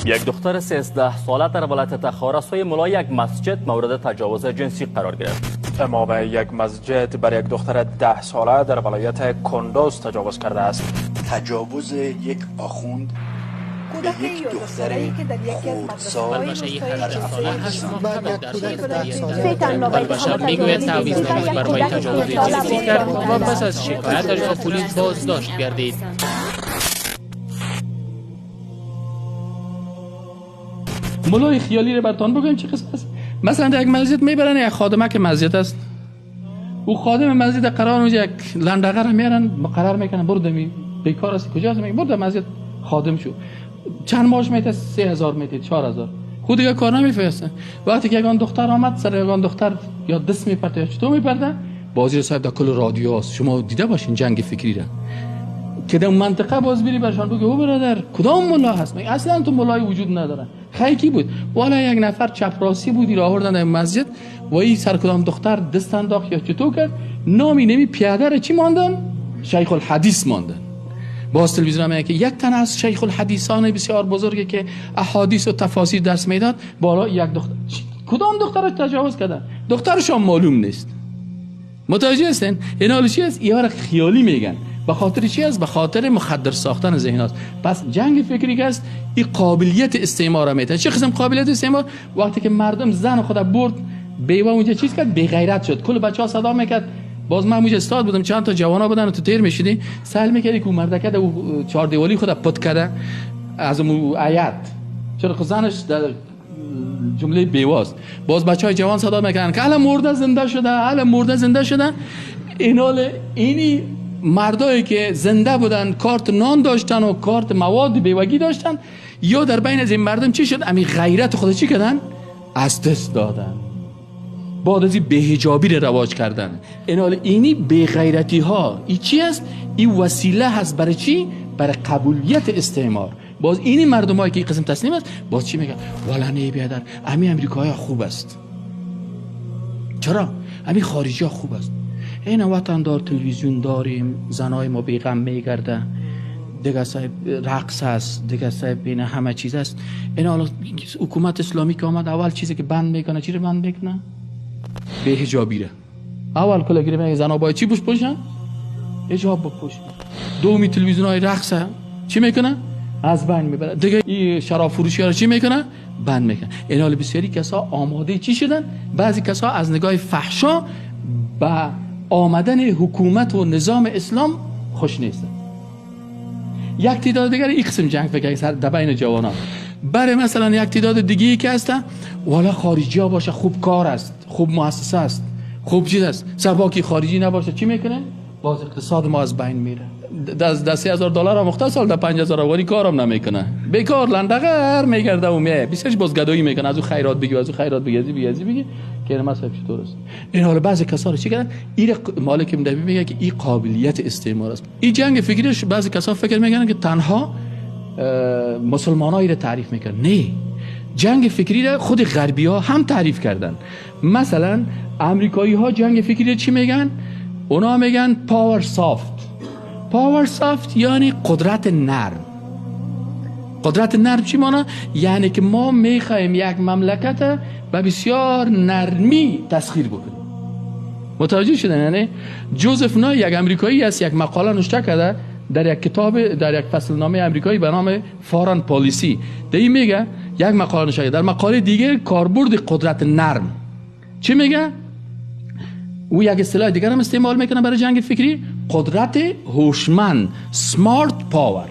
یک دختر 13 ساله در ولایت تخار از سوی ملای یک مسجد مورد تجاوز جنسی قرار گرفت. امام یک مسجد بر یک دختر 10 ساله در ولایت کندوز تجاوز کرده است. تجاوز یک آخوند به یک دختر خردسال در افغانستان. بشر میگوید تعویض نامه برای تجاوز جنسی کرد و پس از شکایتش به پلیس بازداشت گردید. ملای خیالی رو براتون بگم چه قسم است. مثلا در یک مسجد میبرن یک خادمه که مسجد است، او خادم مسجد قرار اونجا یک لندقه رو میارن مقرر میکنن، برو دمی بیکار است کجاست، میگه برو در مسجد خادم شو. چند ماش میته؟ 3000 میته، 4000. خود دیگه کار نمیفرسته. وقتی که یگان دختر آمد سر یگان دختر یا دست میپرته یا چطور میپرته، بازی صاحب در کل رادیو است. شما دیده باشین جنگ فکری را که در منطقه باز بری برشان بگه او برادر کدام ملا هست؟ میگه اصلا تو ملای وجود نداره. خیلی کی بود؟ والا یک نفر چپ راستی بود، را آوردن در مسجد و این سر کدام دختر دست انداخت یا چطور کرد، نامی نمی پیاده را چی ماندن؟ شیخ الحدیث ماندن. باز تلویزیون میگه که یک تن از شیخ الحدیثان بسیار بزرگی که احادیث و تفاسیر درس میداد بالا یک دختر، کدام دختر را تجاوز کردن؟ دخترش هم معلوم نیست. متوجه هستین؟ اینا چی است؟ اینا خیالی میگن. به خاطر چی است؟ به خاطر مخدر ساختن ذهن است. پس جنگ فکری که است این قابلیت استعمار میته. چه قسم قابلیت استعمار؟ وقتی که مردم زن خود برد بیوه اونجا چیز کرد، بی غیرت شد، کل بچه‌ها صدا میکرد. باز من اونجا استاد بودم، چند تا جوانا بودن و تو تیر میشدی سهل میکردی که مردکه در چهار دیوالی خود پت کرده از اون آیت، چرا خود زنش در جمله بیواست. باز بچهای جوان صدا میکردن که الا مرده زنده شده، الا مرده زنده شده. اینال اینی مردایی که زنده بودن کارت نان داشتن و کارت مواد بیوگی داشتن، یا در بین از این مردم چی شد؟ امی غیرت خود چی کردن؟ از دست دادن. بعد از این بی‌حجابی رو رواج کردن. اینال اینی بی‌غیرتی ها ای چی است؟ این وسیله هست برای چی؟ برای قبولیت استعمار. باز اینی مردمایی که این قسم تسلیم است باز چی میگن؟ والا نه بیادر، امی امریکایی خوب است. چرا؟ امی خارجی ها خوب است. این وطن دار، تلویزیون داریم، زنای ما بیغم میگرده، دیگه صاحب رقص است، دیگه صاحب بین همه چیز است. این حالا حکومت اسلامی که آمد اول چیزی که بند میکنه چی رو بند میکنه؟ بی‌حجابی ره. اول کلا گیره میگه زنا باید چی بپوشن؟ حجاب بپوشن. دومی تلویزیون های رقص چی میکنه؟ از بند میبره. دیگه این شراب فروشی ها رو چی میکنه؟ بند میکنه. این حال بسیاری کسا آماده چی شدن؟ بعضی کسا از نگاه فحشا به آمدن حکومت و نظام اسلام خوش نیستن. یک تعداد دیگر این قسم جنگ فکر سر در بین جوانان. برای مثلا یک تعداد دیگه که هستن والا خارجی ها باشه خوب کار است، خوب مؤسسه است، خوب چیز است، سباکی خارجی نباشه چی میکنه؟ باز اقتصاد ما از بین میره. در $3000 هم مختصر سال در 5000 افغانی کارم نمیکنه، بیکار لندقر میگرده و میه بیسش باز گدایی میکنه، از او خیرات بگی از او خیرات بگی از بگی از بگی که مثلا چطور است. این حال بعضی کسا رو چی کردن؟ این مالک مدبی میگه که این قابلیت استعمار است. این جنگ فکریش بعضی کسا فکر میکنن که تنها مسلمانایی رو تعریف میکنن. نه، جنگ فکری رو خود غربی ها هم تعریف کردن. مثلا امریکایی ها جنگ فکری رو چی میگن؟ اونا میگن power soft. power soft یعنی قدرت نرم. قدرت نرم چی مانا؟ یعنی که ما میخوایم یک مملکت به بسیار نرمی تسخیر بکنیم. متوجه شدن؟ یعنی جوزف نای یک امریکایی است، یک مقاله نوشته کرده در یک کتاب، در یک فصلنامه امریکایی به نام Foreign Policy. در این میگه یک مقاله نوشته، در مقاله دیگه کاربرد قدرت نرم چی میگه؟ او یک اصطلاح دیگر هم استعمال میکنه برای جنگ فکری، قدرت هوشمند، smart power.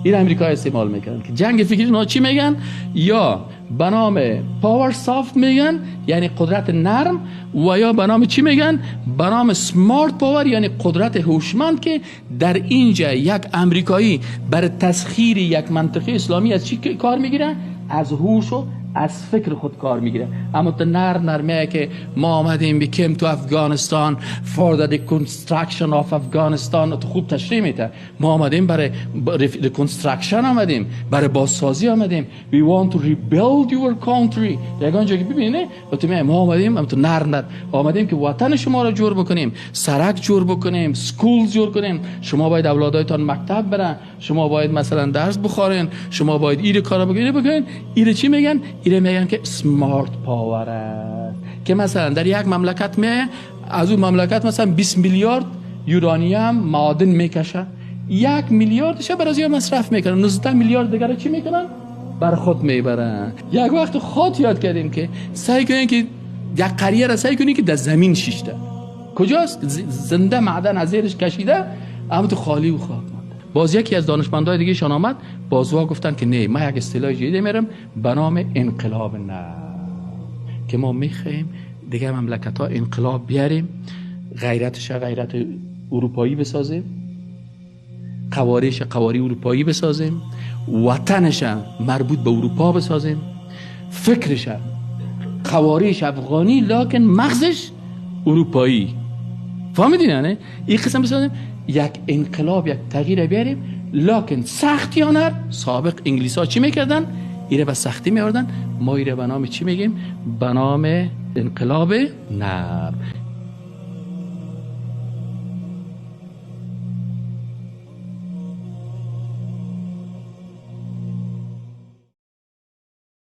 این امریکا استعمال میکنن که جنگ فکری اونا چی میگن؟ یا به نام power soft میگن یعنی قدرت نرم، و یا به نام چی میگن؟ به نام smart power یعنی قدرت هوشمند، که در اینجا یک امریکایی برای تسخیر یک منطقه اسلامی از چی کار میگیره؟ از هوش و از فکر خود کار میگیره. اما تو نرم نرمه که ما آمدیم we came to Afghanistan for the reconstruction of Afghanistan، تو خوب تشریح میده. ما آمدیم برای reconstruction آمدیم، برای بازسازی آمدیم. We want to rebuild your country. یگان جایی ببینی و تو میگه ما آمدیم، اما تو نرم نرم آمدیم که وطن شما را جور بکنیم، سرک جور بکنیم، school جور کنیم. شما باید اولادایتان مکتب برن، شما باید مثلا درس بخورین، شما باید ایره کارا بکنین. ایره چی میگن؟ ایره میگن که smart power است که مثلا در یک مملکت می از اون مملکت مثلا 20 میلیارد یورانیم معادن میکشه، 1 میلیاردش برای مصرف میکنن، 19 میلیارد دیگه چی میکنن؟ بر خود میبرن. یک وقت خود یاد کردیم که سعی کنین که یک قریه را سعی کنین که در زمین شیشته کجاست؟ زنده معدن از زیرش کشیده، اما تو خالی و خاک. باز یکی از دانشمندای دیگه شان آمد، بازوا گفتن که نه، من یک اصطلاح جدید میرم به نام انقلاب نه، که ما میخوایم دیگه مملکت ها انقلاب بیاریم، غیرتش غیرت اروپایی بسازیم، قواریش قواری اروپایی بسازیم، وطنش مربوط به اروپا بسازیم، فکرش قواریش افغانی لکن مغزش اروپایی. فهمیدین؟ نه این قسم بسازیم، یک انقلاب، یک تغییر بیاریم، لکن سختی آنر. سابق انگلیس ها چی میکردن؟ ایره به سختی میاردن. ما ایره به نام چی میگیم؟ به نام انقلاب نرم.